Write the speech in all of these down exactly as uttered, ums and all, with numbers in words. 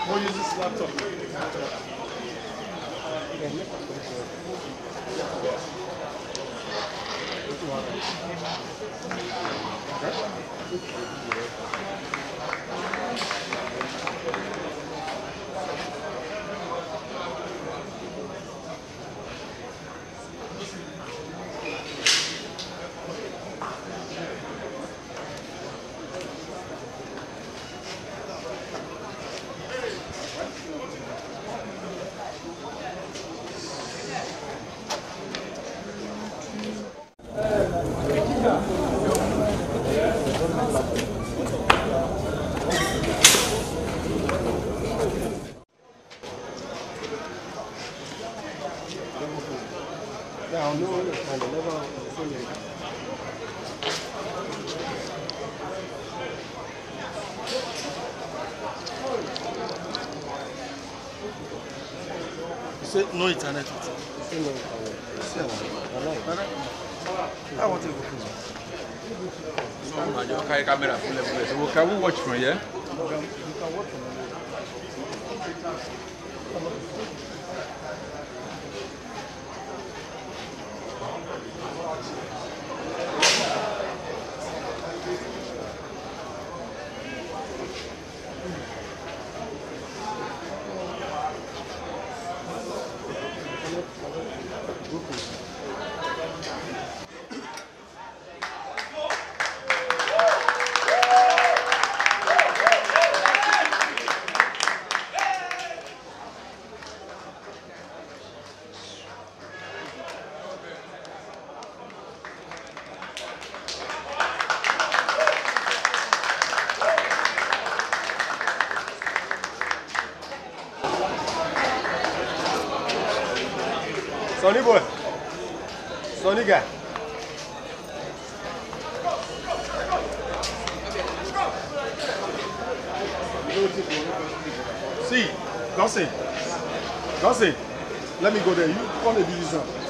We'll use this laptop. You say no internet. Say no internet. Yes, sir. Brother, I want to go. So, I just carry camera full of place. So, can we watch from here? Sonny boy. Sonny guy. See, Godson. Godson. Let me go there. You come and do this one.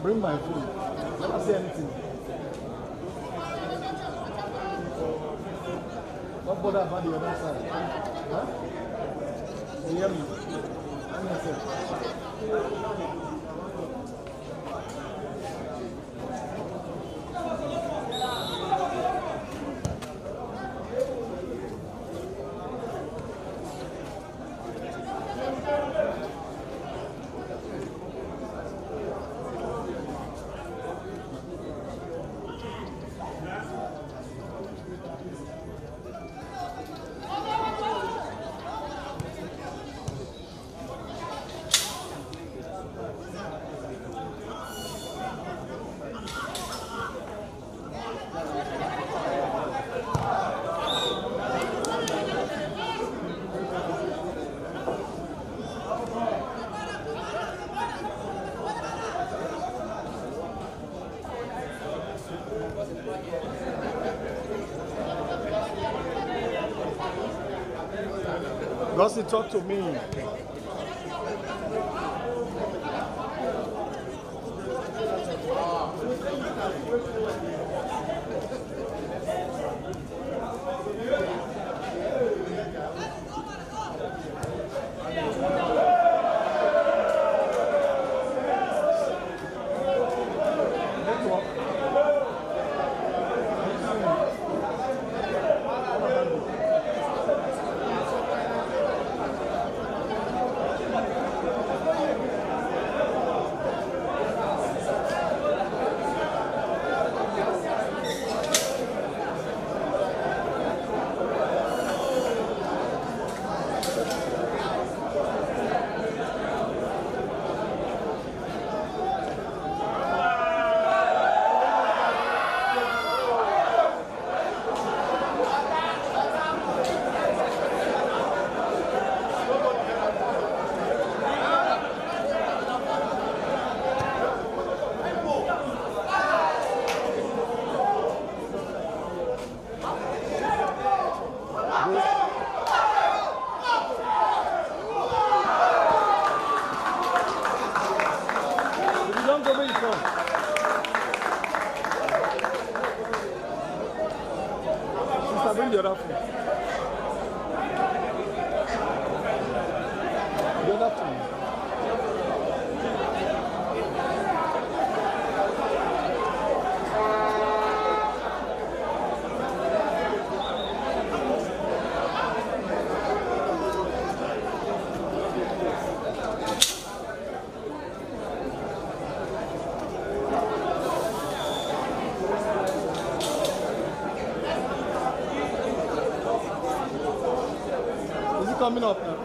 Bring my food. Never say anything. Don't bother about the other side. Huh? You hear me? Hang yourself. Gossip, talk to me. You don't go where you come. Sister, bring the other phone. The other phone. Is it coming up now?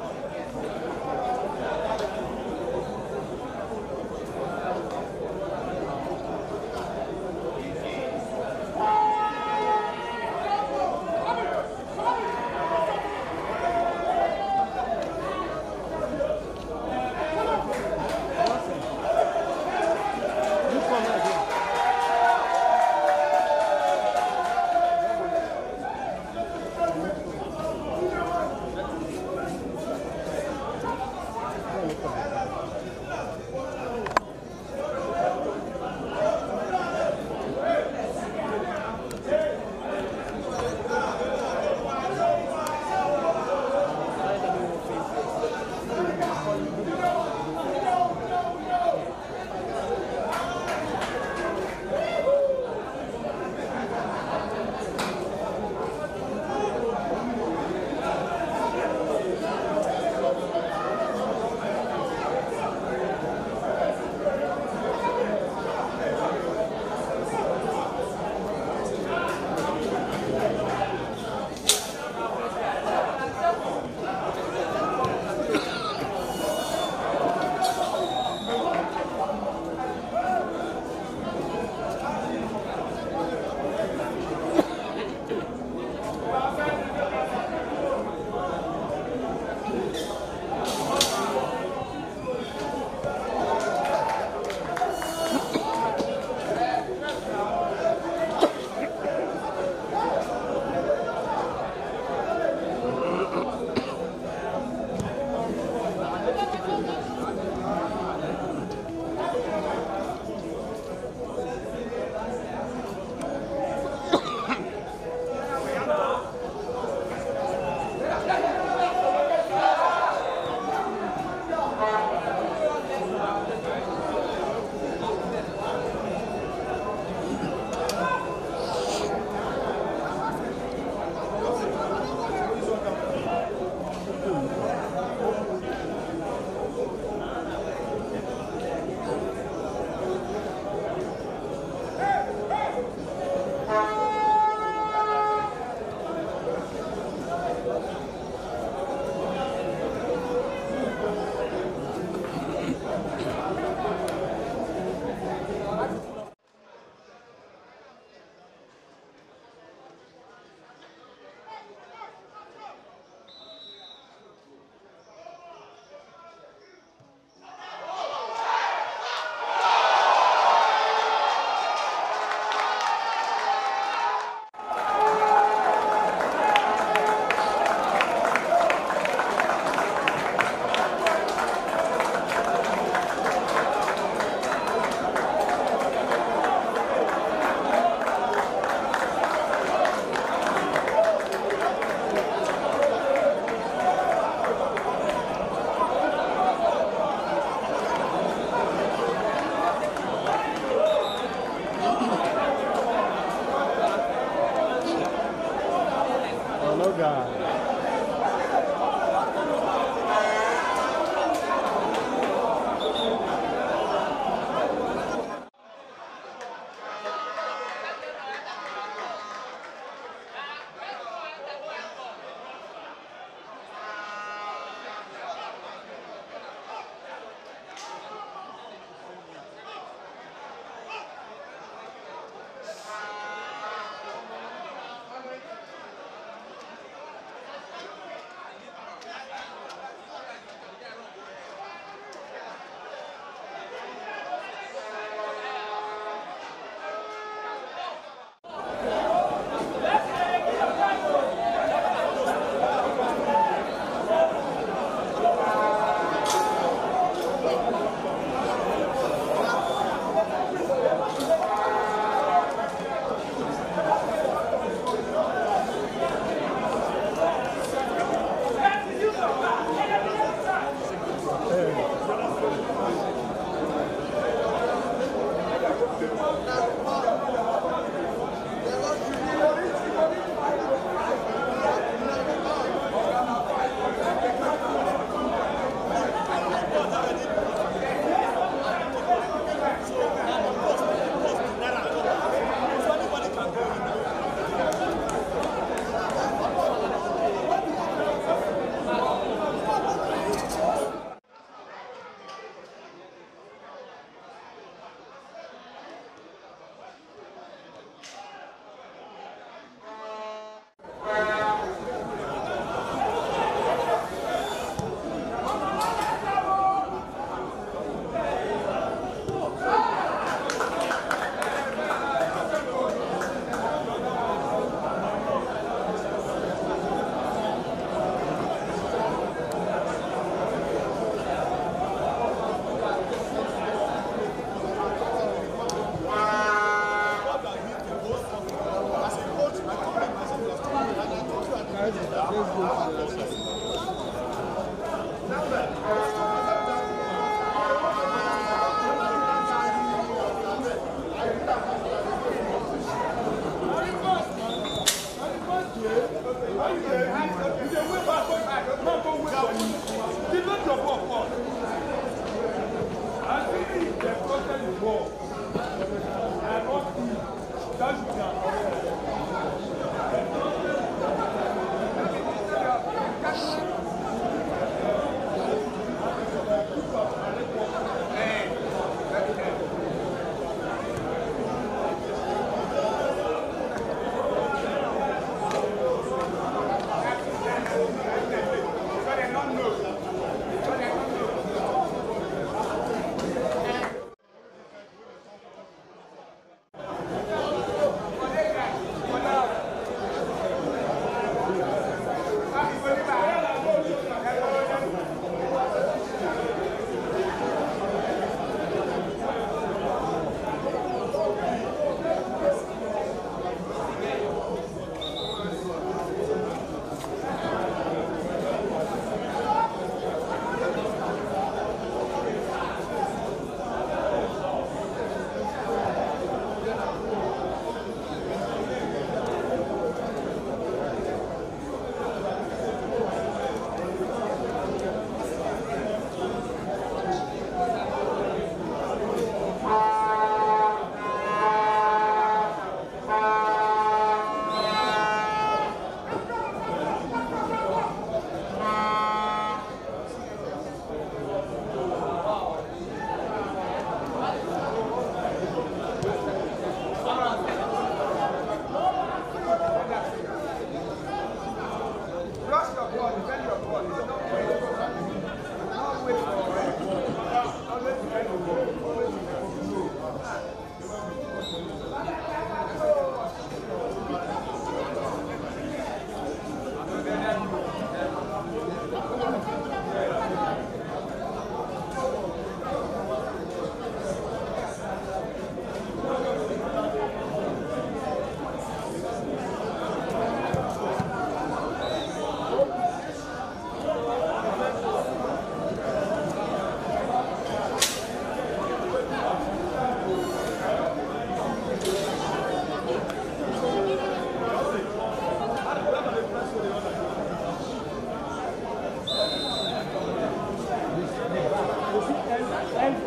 L V,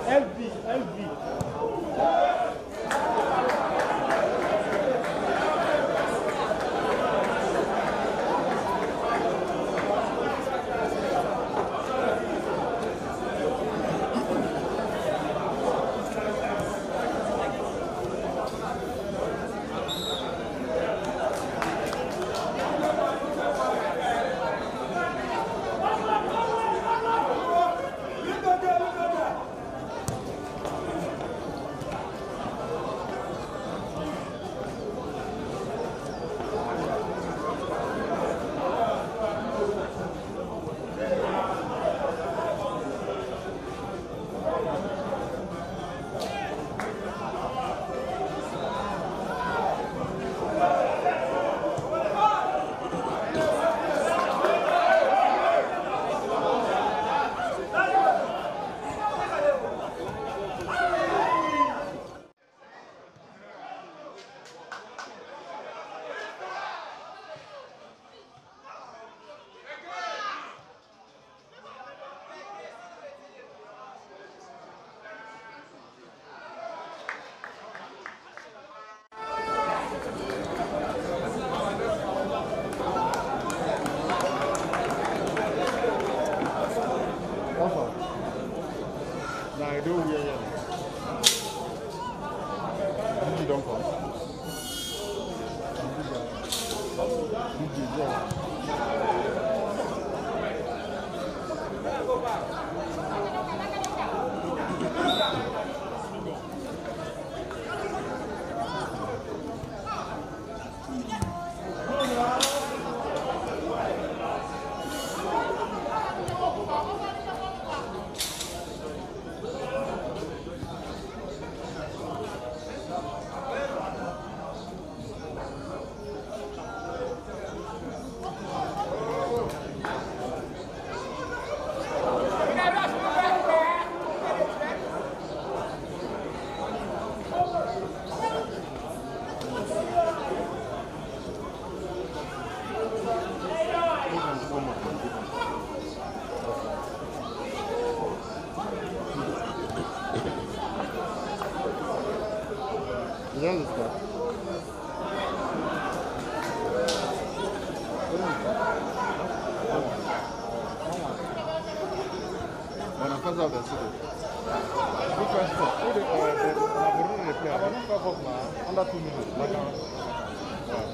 L V, L V. How far? Na I don wear yam. Biggie don come. Biggie, yeah. You don't understand? But na first half dem still dey. Good first half. Who dey, uh, the, na Burundi dey play, abi? Burundi first half na under two minutes. Like, uh, yeah.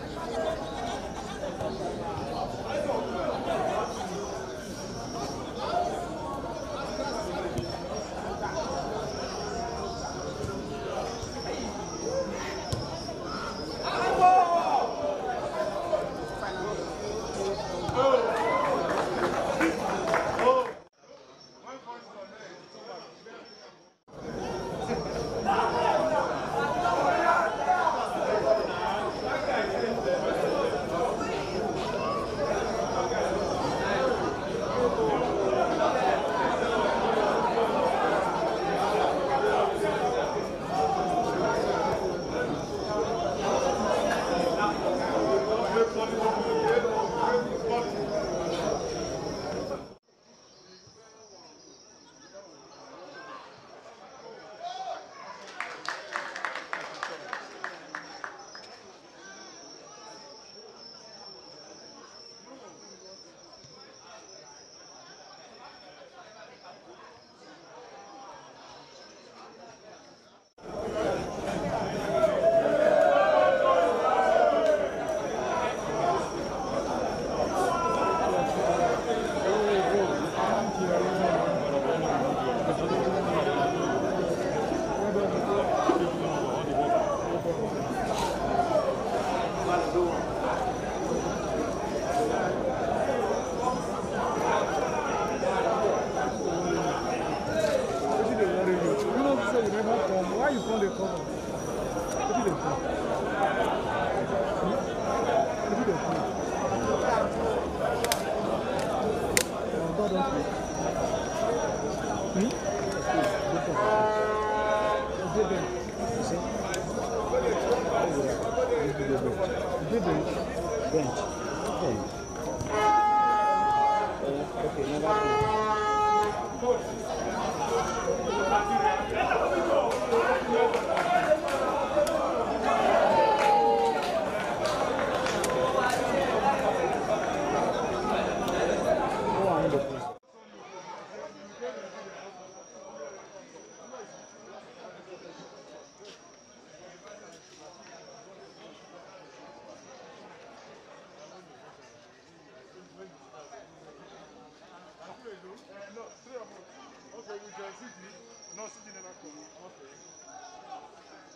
Wetin dey worry you? You know say you never come. Why you come dey come? Wetin dey come? Hmm? Wetin dey come? Your God don pay. Hmm? Go talk. Go there. You see? Bench. Bench. Bench. Okay, never mind.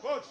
Coach!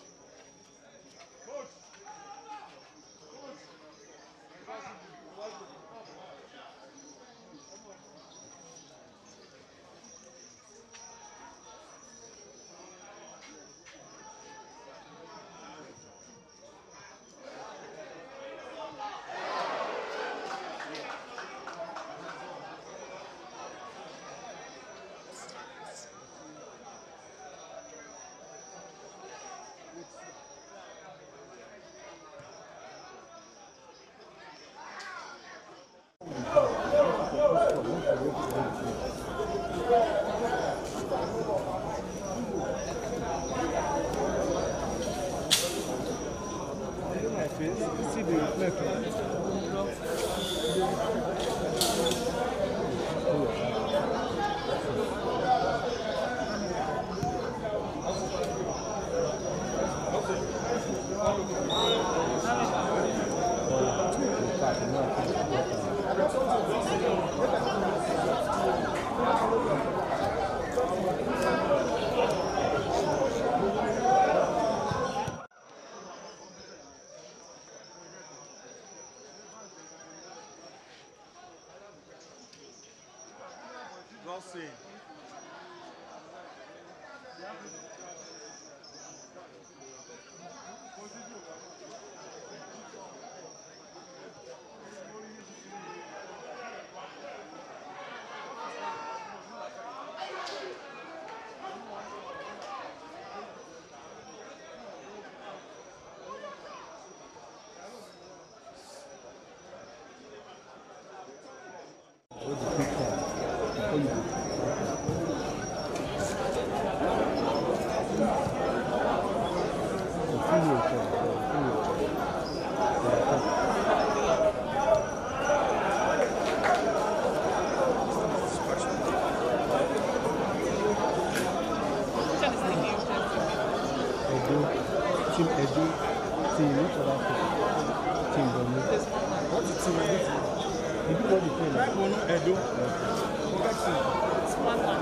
Just say. Edo, team Edo, team which other team? Team Borno. What is team Edo? The people wey dey play na Borno, Edo. Spartan.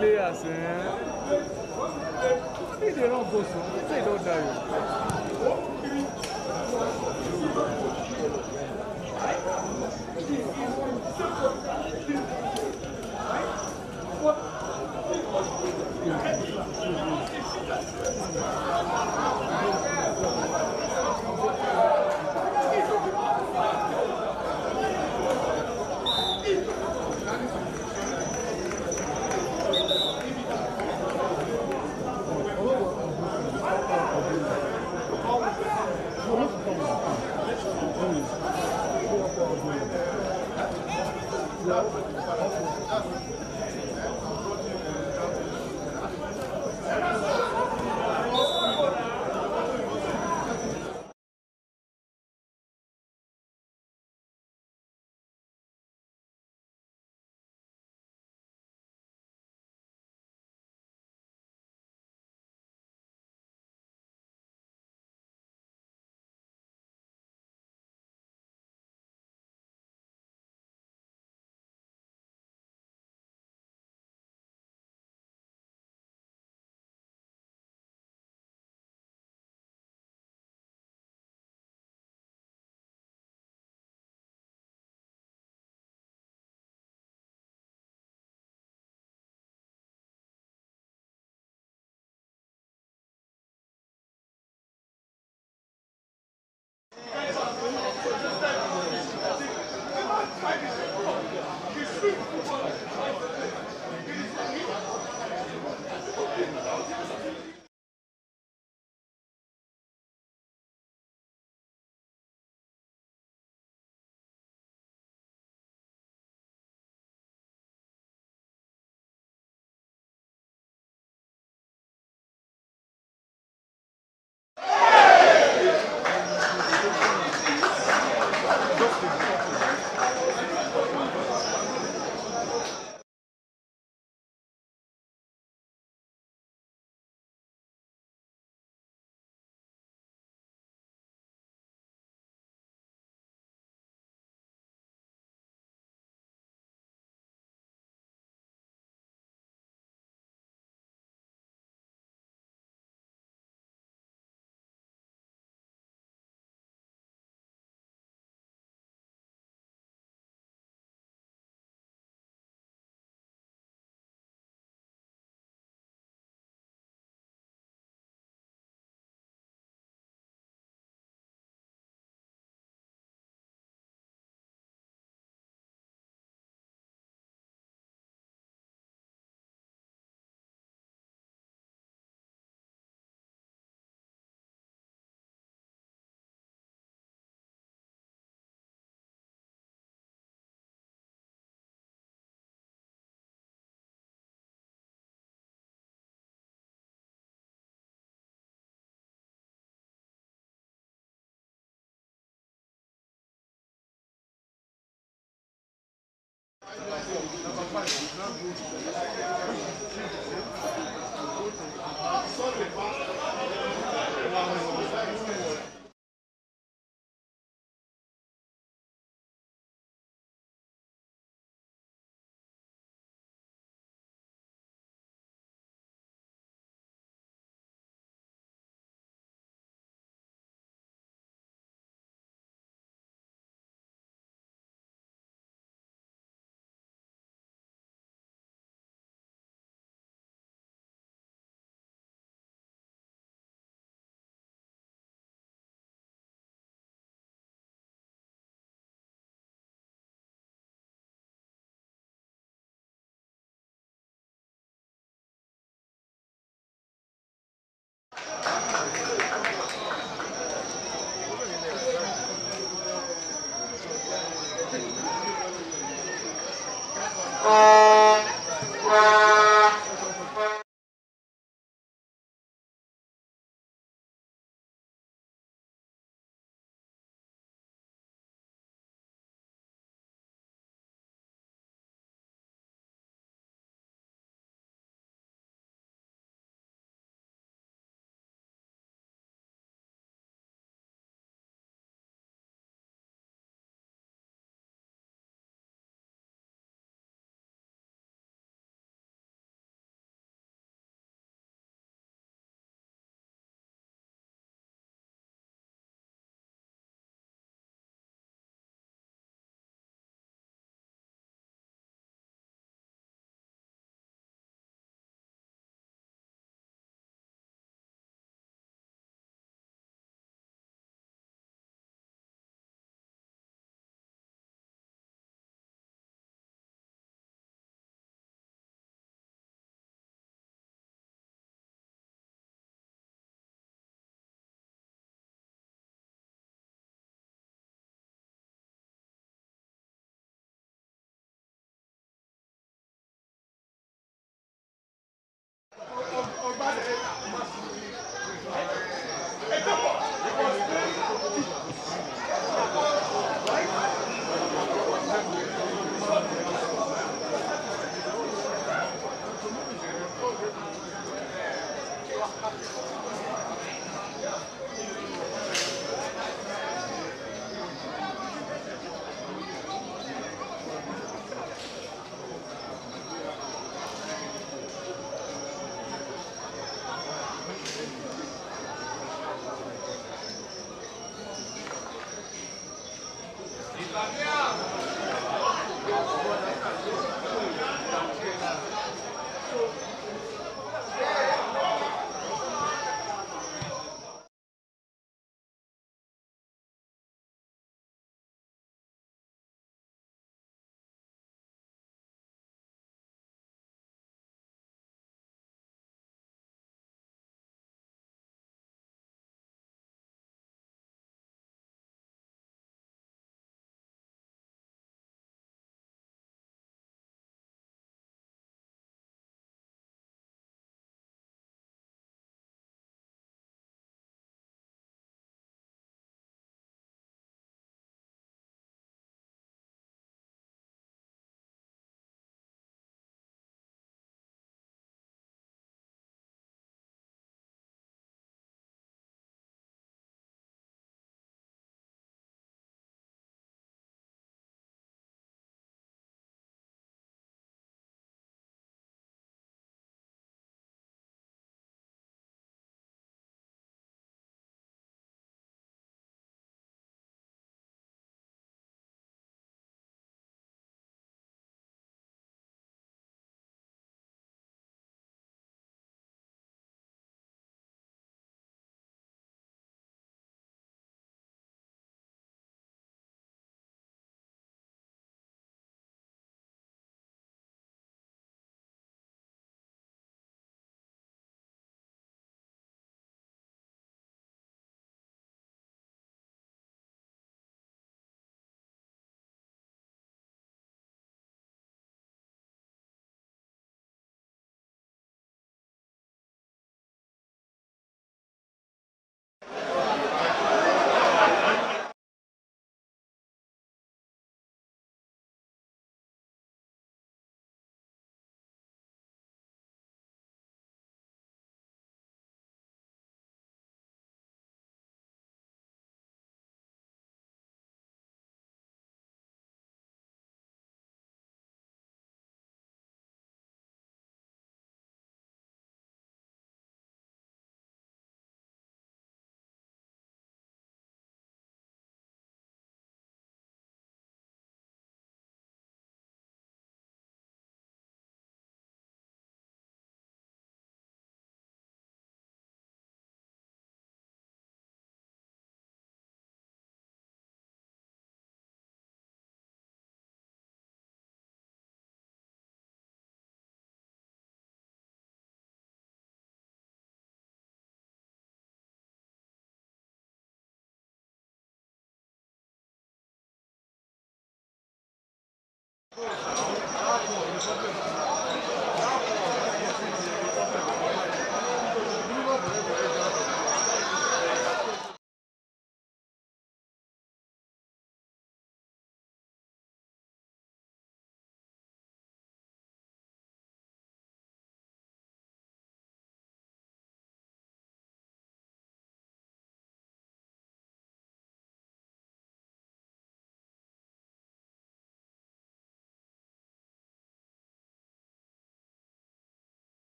Players, eh? They don't go so. They don't die.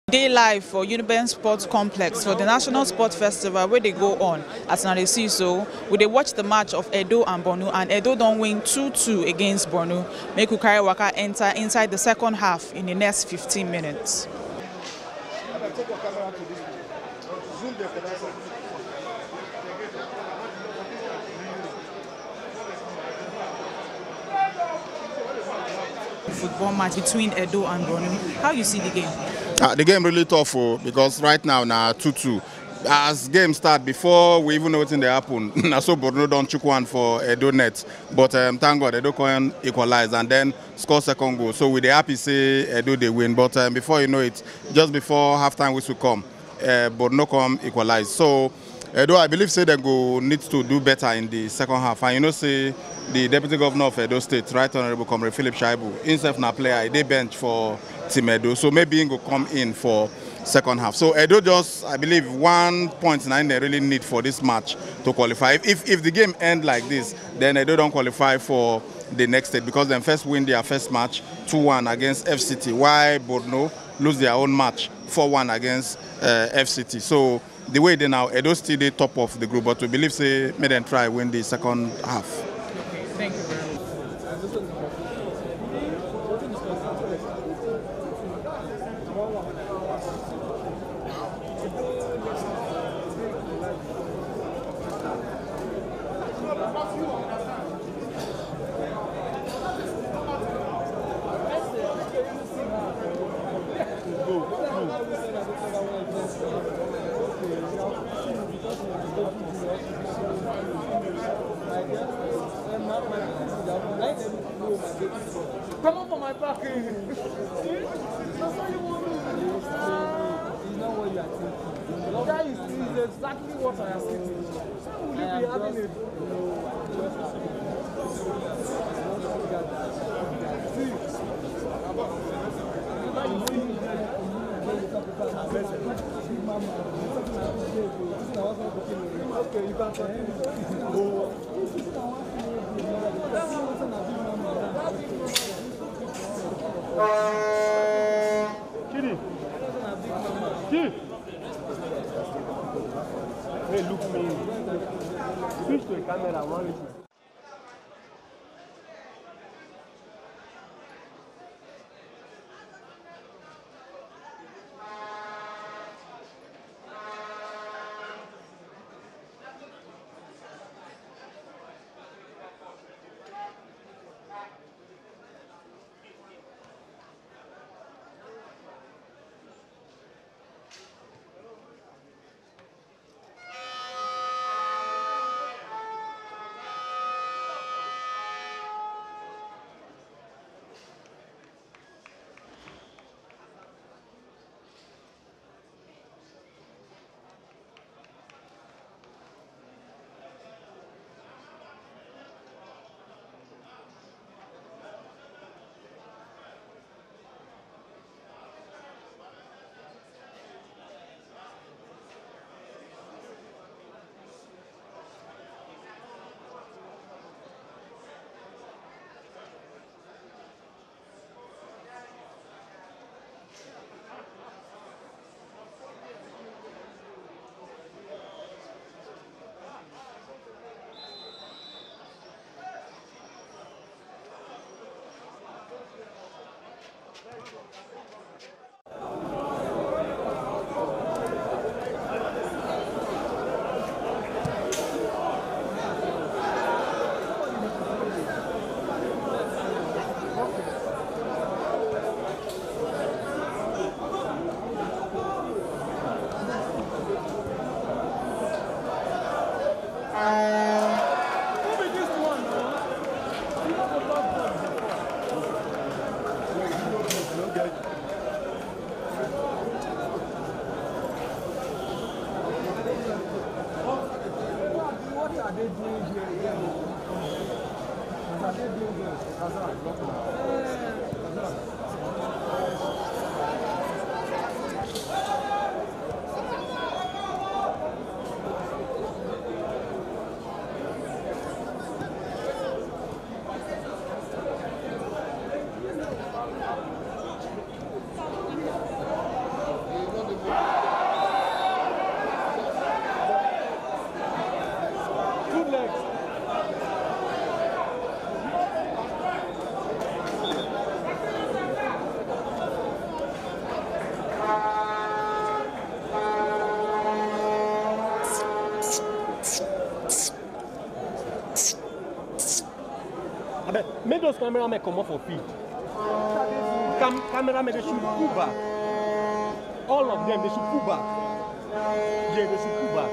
Dey live for Uniben Sports Complex for the National Sport Festival wey dey go on. As una dey see so, we dey watch the match of Edo and Borno, and Edo don win two two against Borno. Make we carry waka enter inside the second half in the next fifteen minutes. Football match between Edo and Borno. How you see the game? Uh, the game really tough, oh, because right now na two two. As game start, before we even know wetin dey happen, na so Borno don chook one for Edo net. But um, thank God, Edo come equalize and then score second goal. So we dey happy say Edo dey win. But um, before you know it, just before halftime whistle come, uh, Borno come equalize. So Edo, I believe say dem go need to do better in the second half. And you know say the deputy governor of Edo State, Right Honorable Comrade Philip Shaibu, himself na player, he dey bench for Team Edo. So maybe he go come in for second half. So Edo just, I believe, one point na im dem really need for this match to qualify. If, if, if the game end like this, then Edo don qualify for the next stage because dem first win their first match two one against F C T, while Borno lose their own match four one against uh, F C T. So the way e dey now, Edo still dey top of the group, but we believe say make dem try win the second half. Okay, thank you very much. Come on for my back. That's what you want to do. Ah. You know what you are thinking. That is, is exactly what I am thinking. How will you be having a Chidi. Chidi. Hey, look me. Switch to a camera, one reach. Good legs. Abeg, make those cameramen comot for field. Cam cameramen dey shoot pull back. All of them dey shoot pull back. Yeah, dey shoot pull back.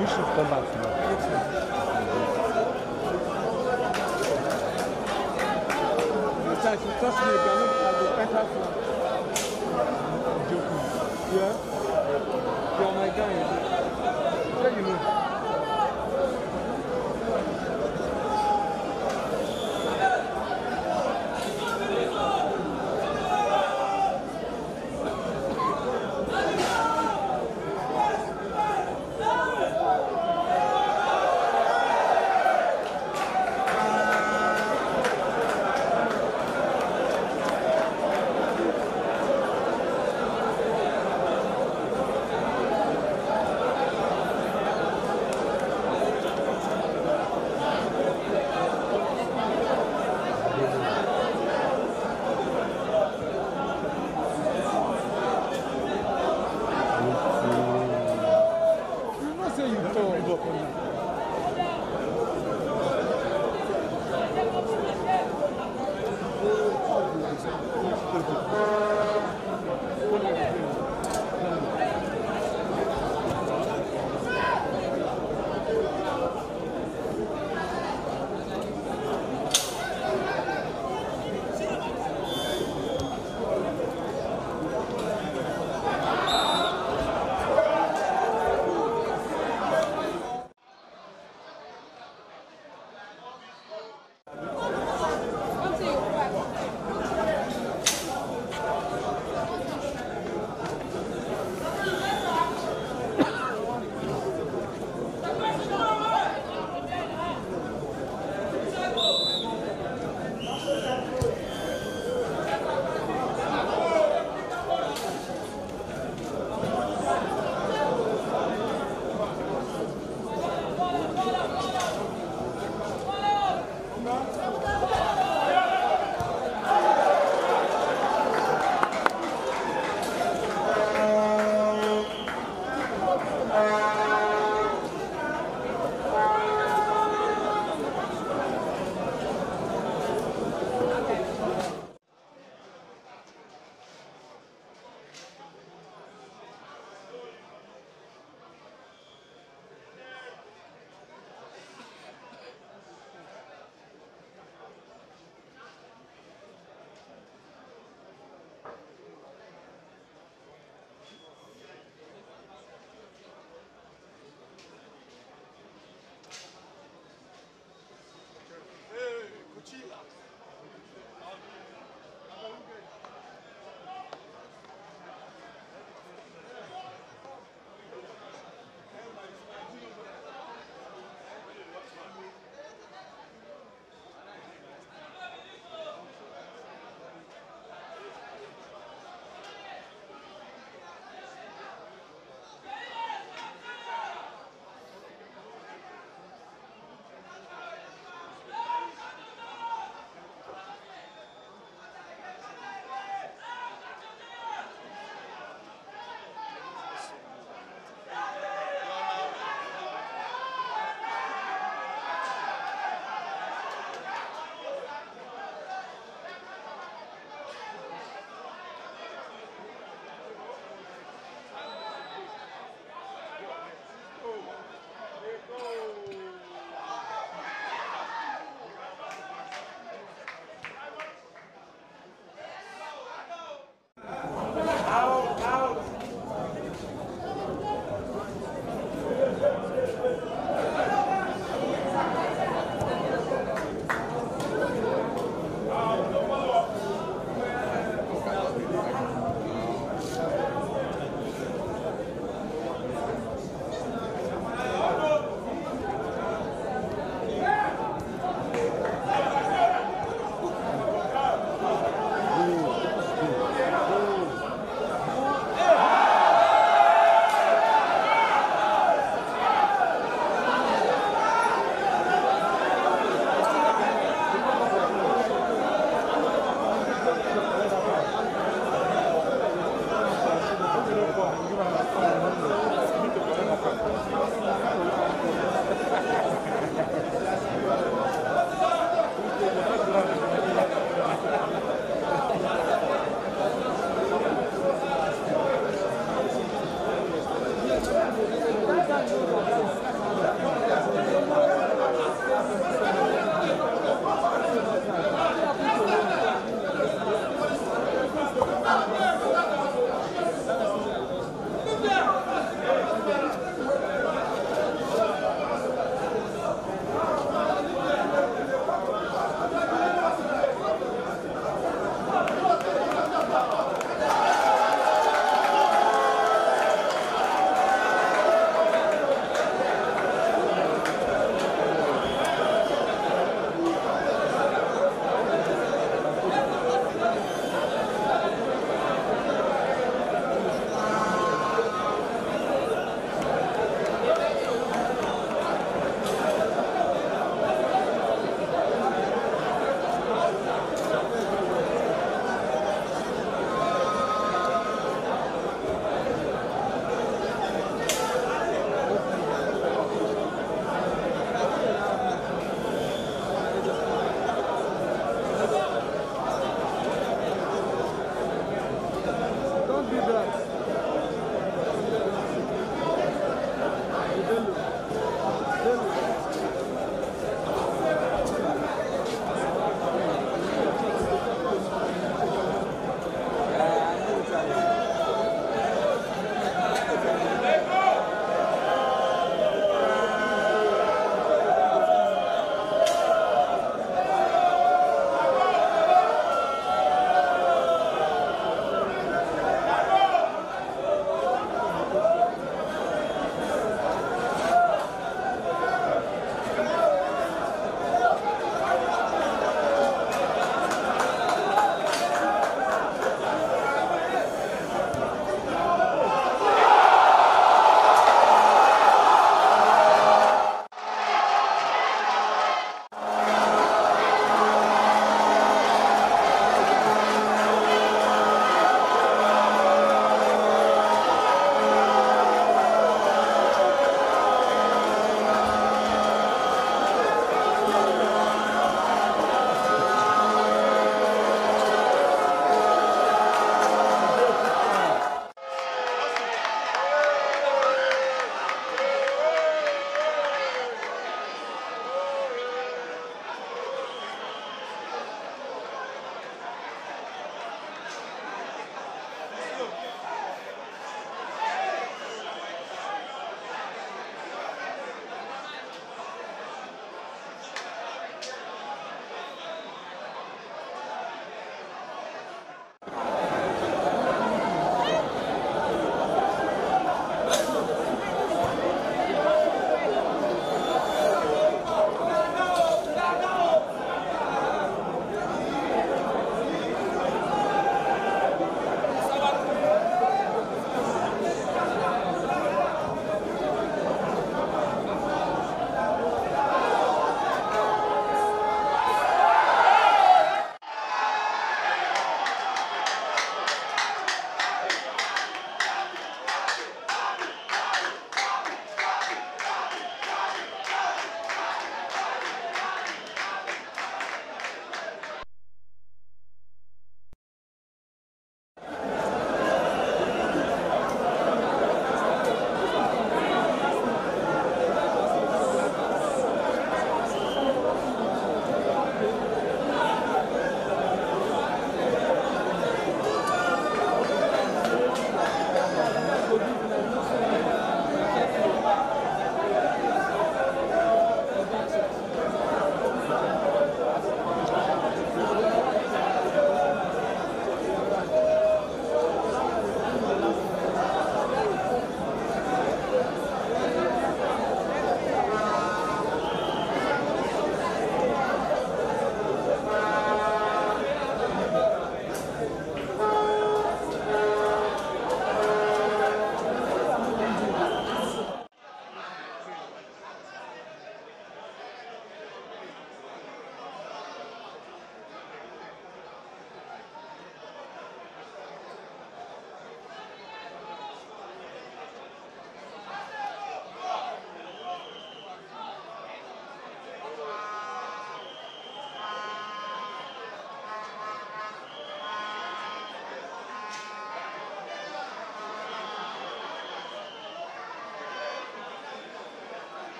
You should come back to me. Next time, you touch me again, I go enter front. Joking. Yeah? You are my guy. Sure you know.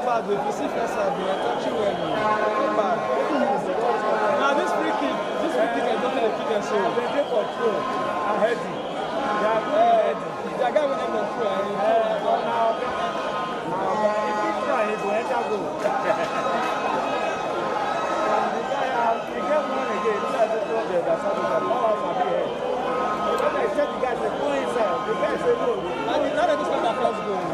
If you see first half, they were touching well. Not bad. Now this free kick, this free kick, I don't think they kick us. They take control. And heady. They are very heady. The guy will never throw. Eh, but now, now, if he try, he go enter goal. The guy, uh, he get one again. He try to throw the other side of the ball, but he had. When I said the guy said, "Go inside," the guy said, "No." And he, now they just got that first goal.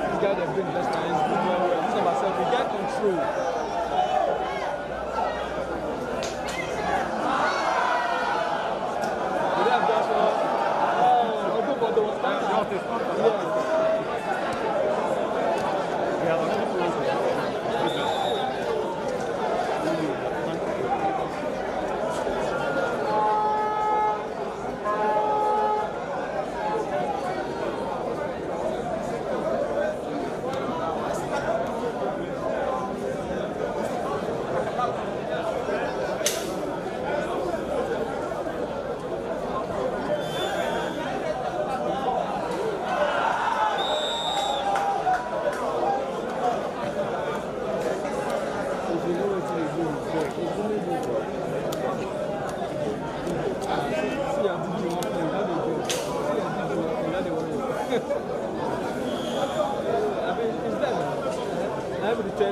This guy dey bring best na his good well well. This number seven, we get control. We dey advance well. Oh, Ogunbodo.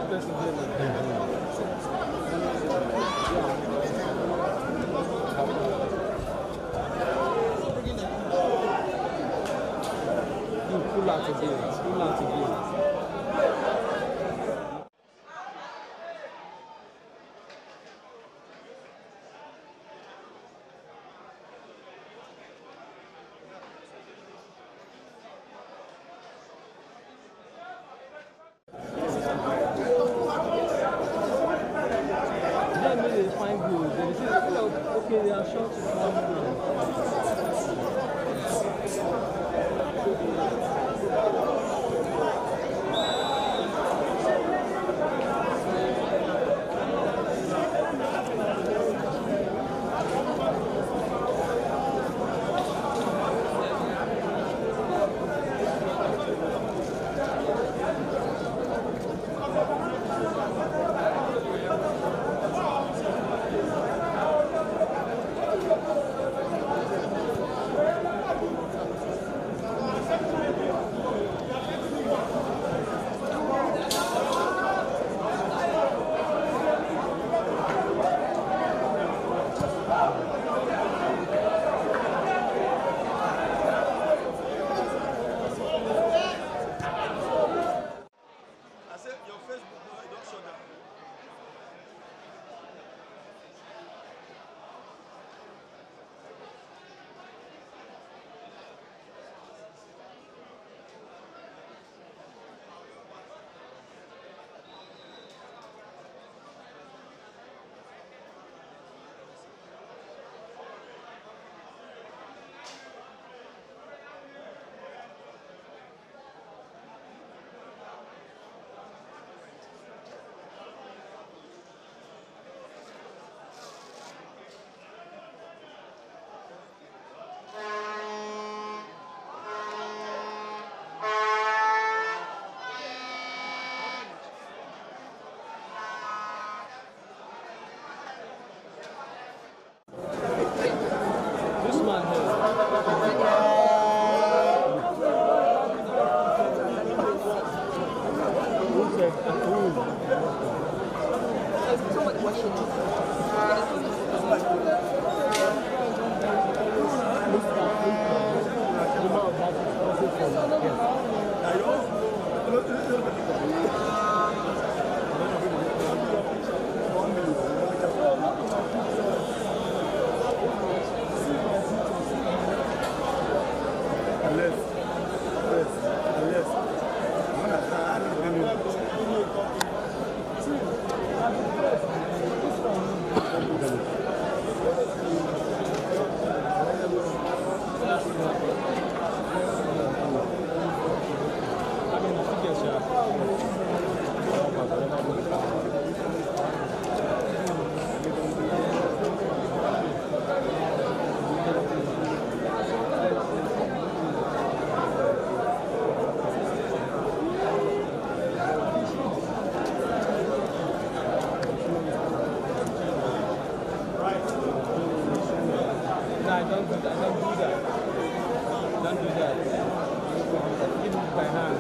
Yes. Pull out again, pull out again. No, I don't do that. I don't do that. Don't do that. Give it by hand.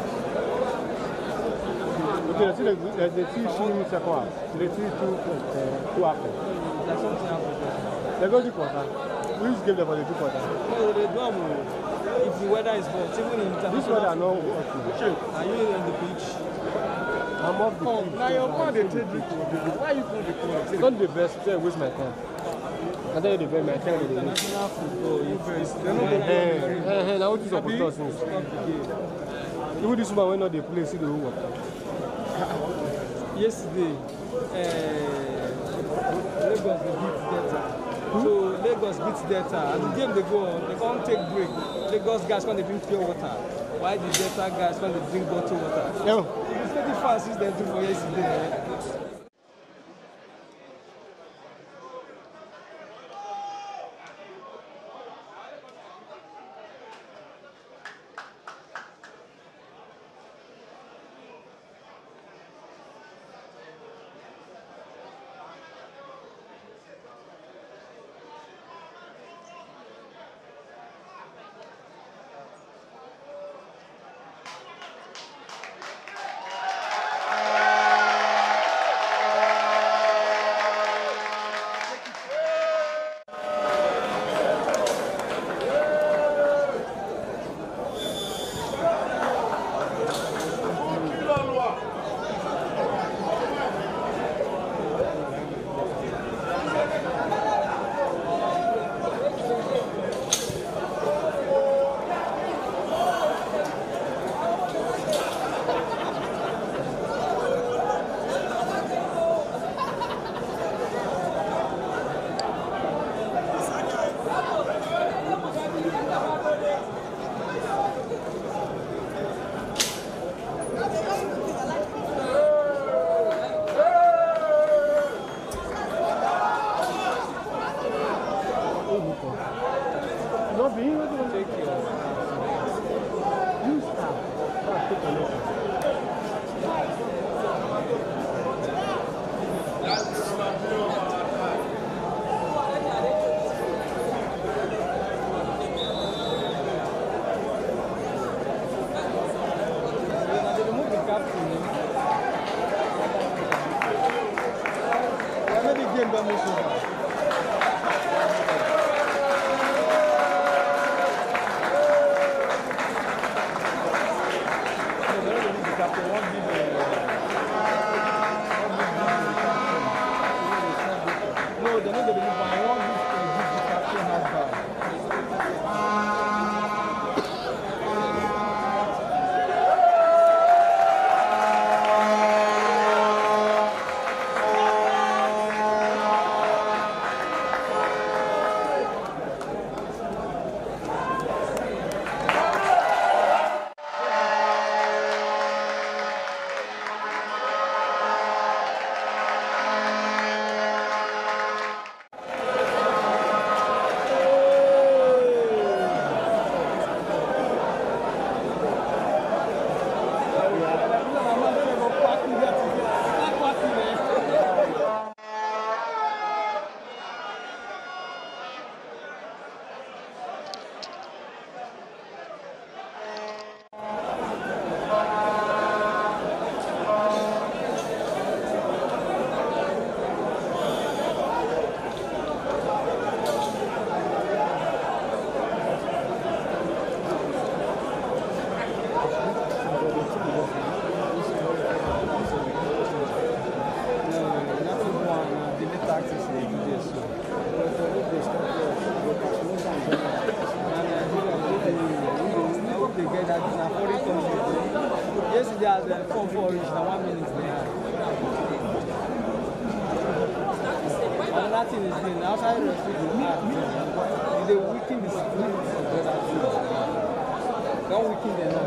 Okay, I see the, the, the two shoe second half. The two, two, uh, two after. There's something happened. They go to quarter. We just give them for the two quarter. No, they don't. If the weather is hot, even in this weather, no. Okay. Are you in the pitch? I'm off the pitch. Now your man dey take drink. Why you put the phone? It's not the best. Say waste my time. I tell you the best, my time with the international football. It's, it's, they don't go there. Now what is up with us? Even this woman wey no dey play, see the whole world. Yesterday, uh, Lagos dey beat Delta. So Lagos beat Delta. As the game dey go on, they come take break. Lagos guys come dey drink pure water. Why the Delta guys come dey drink bottle water? No. If you see the fans since dem do for yesterday, eh? No be him wey dey take your use am. No, dem no dey remove am. I wan give, uh, give the captain high five. Another thing is this, outside the field, you dey weaken the spirit of the other team. Don't weaken them now.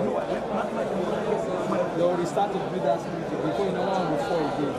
They will start to build that spirit again. Before you know, one will fall again.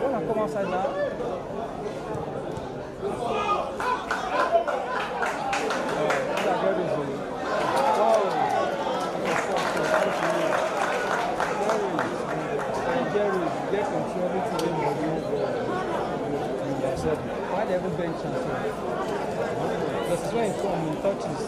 When I come outside now, why they ever bench am? Because when he come, he touches.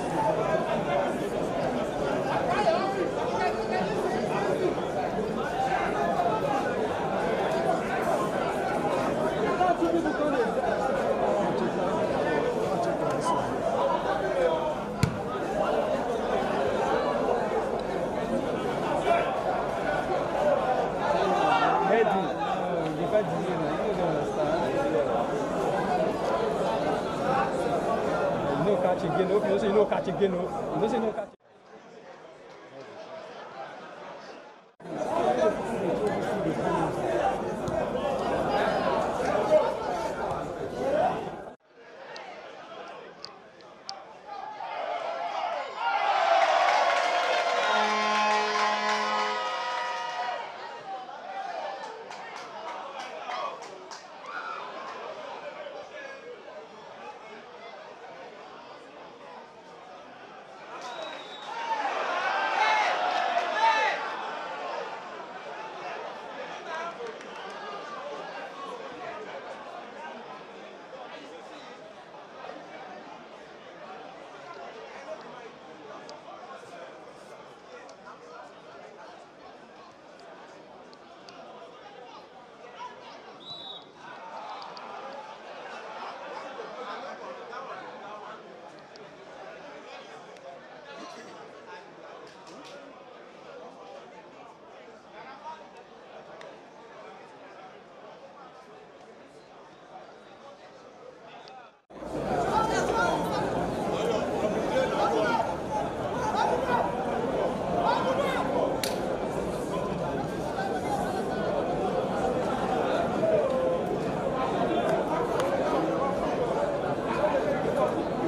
No catch again, okay, you say no catch again, no. You say no catch.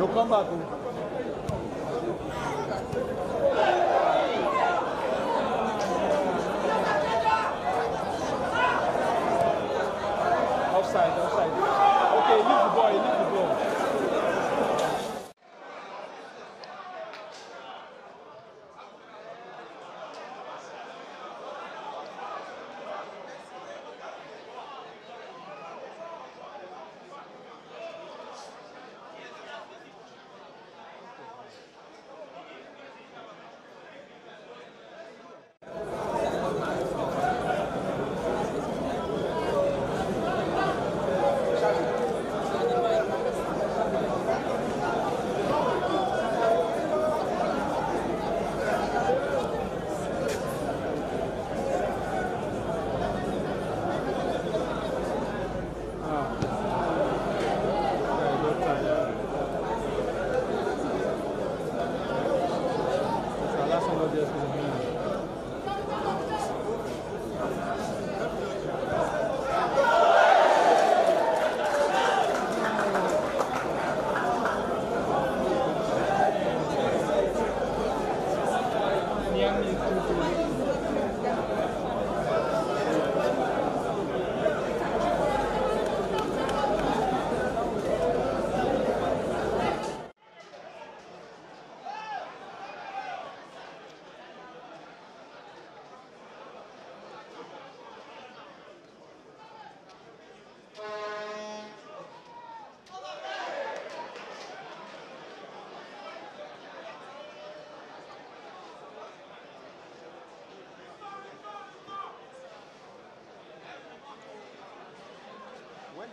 You come back. Oh. Offside, offside. Okay, leave the ball, leave the ball. The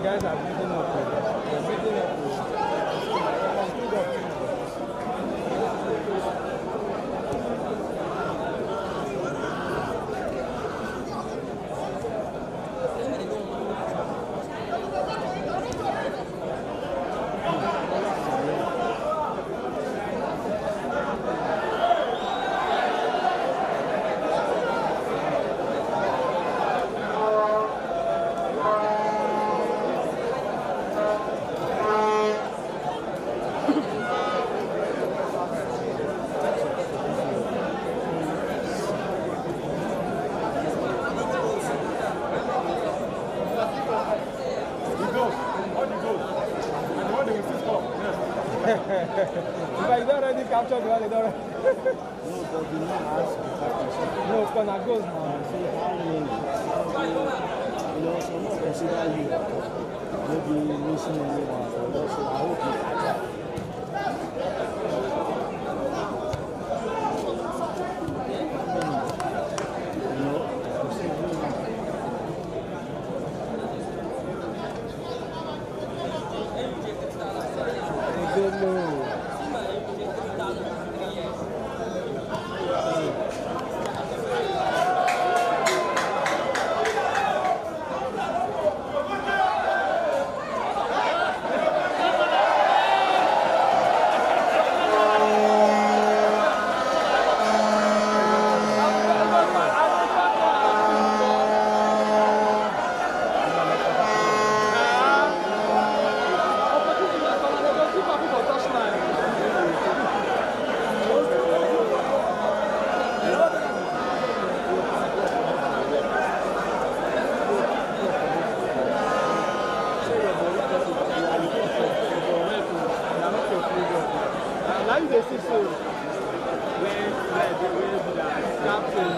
guys are building up. They're building up. If I don't already capture the one, they don't. No, but the man ask better question. No, of course, na goals now. Say how many? You know, some of consider you. Maybe missing only one. So I hope you catch up. You know, consider you. Na you dey see so. Where, where, where be that? Captain.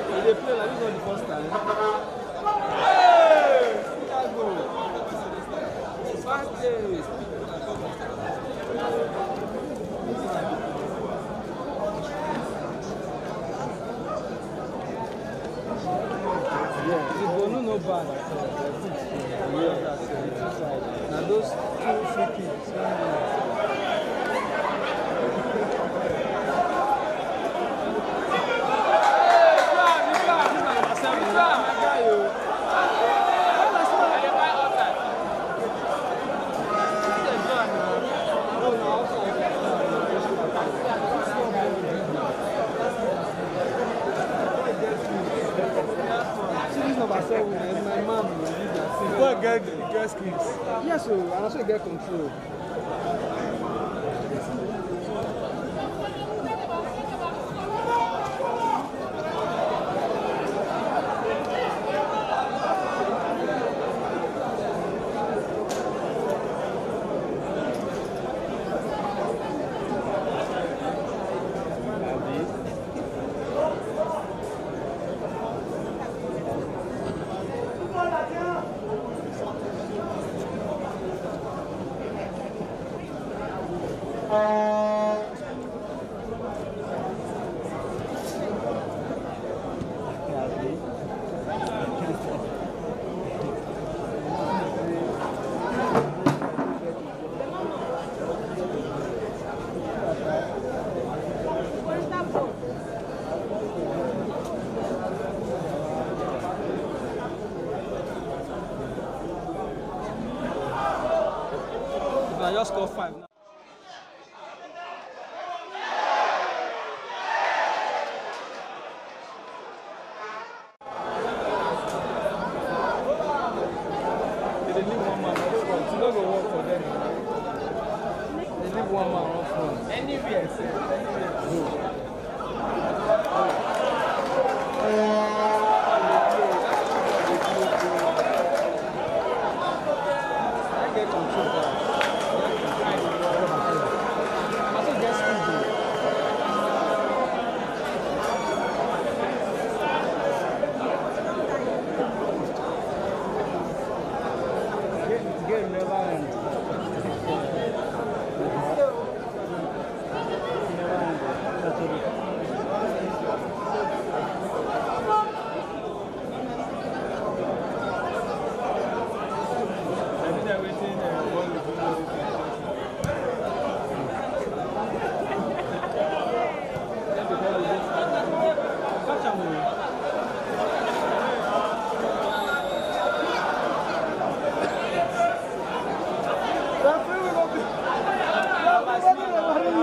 He dey play like this, not the first time. Hey! Chicago. Five days. The Bonu no bad at all. They're good. Now those two free kicks. See this number seven, eh, my man. Boy, get, get skills. Yes, so, and also get control. If I just score five now. They dey leave one man up front. E no go work for them. They leave One man run front. Anywhere, sir. Anywhere. I get control, guys. I get control. I still get speed, though. Game, game never end.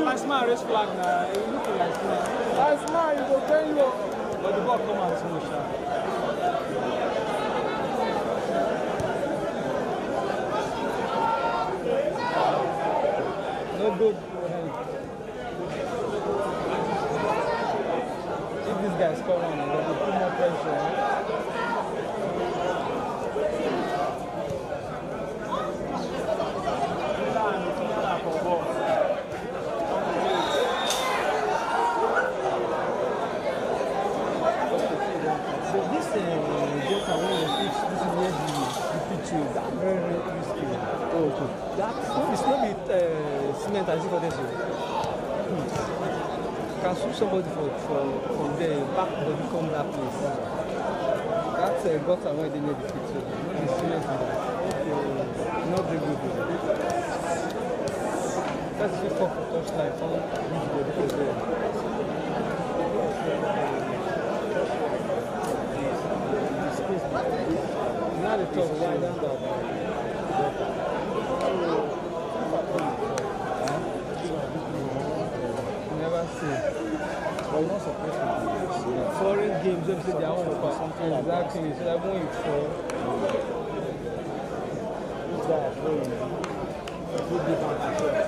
Last man raise flag na, e look like na. Last man, you go tell you. But the ball come out small sha. No good. If this guy score one, e go put more pressure. So this uh, gutter wey we fix, this is where the, the pitch is very, very risky. Oh, okay. That no be, no be uh, cement as if for this. Can sue somebody for, for from there, back body come that place. That uh, gutter wey dey near the pitch, so no be cement be that. Okay. No dey good. That's fit for for torchlight, come reach body for there. Now the torch wide down that. Never see. But you're not supposed to do this. Foreign games, dem say they are on for something like that. Exactly. So that when you fall, who's that? Who give am to church?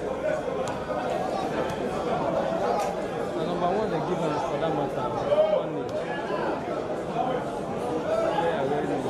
Na number one dem give am for that matter. One name. Yeah, very nice.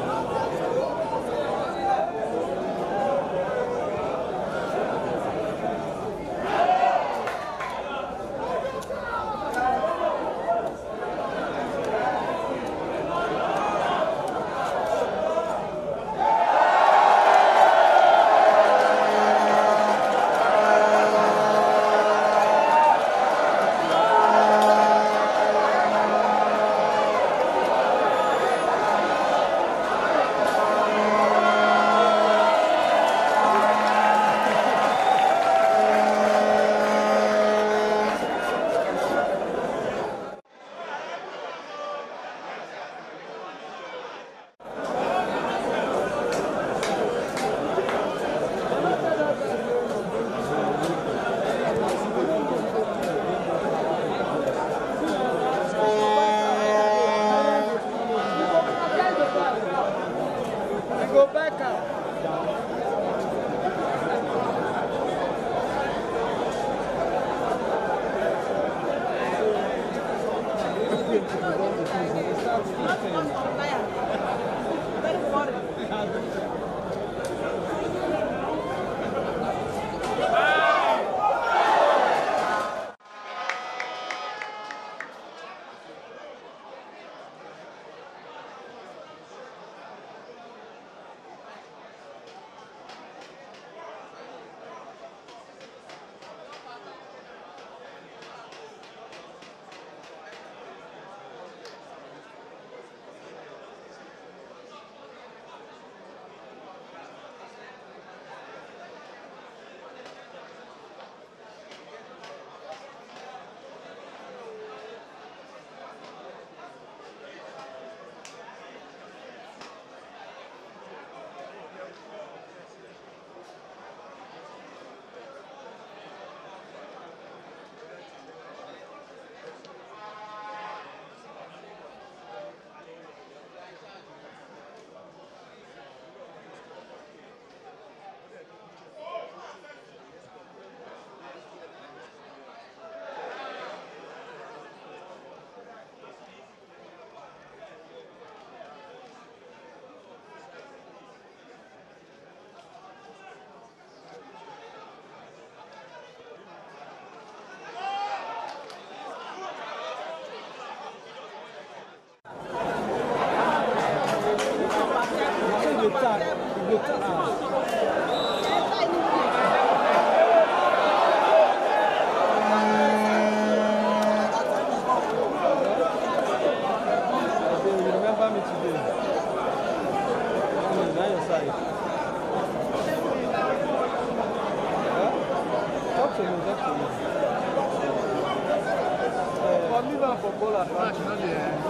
Ball advantage.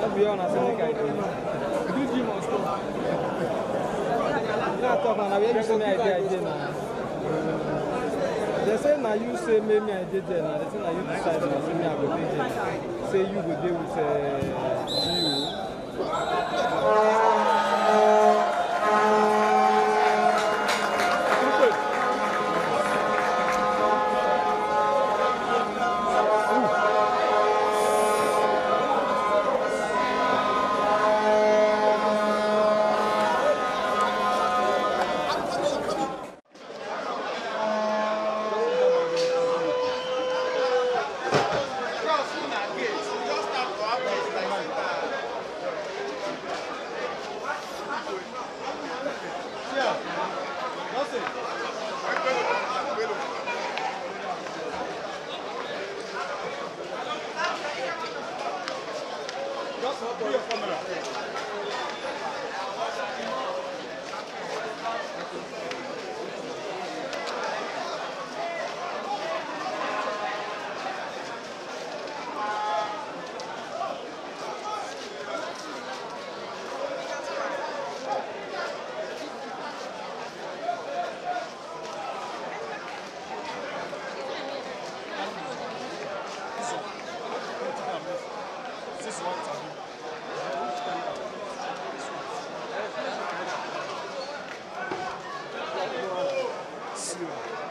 No be all na say make I do. You do gym or sport? Na talk na, na where you say me I dey, I dey na. They say na you say make me I dey there na. They say na you decide na say me I go dey there. Say you go dey with, uh, G O.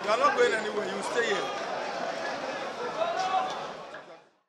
You are not going anywhere. You stay here.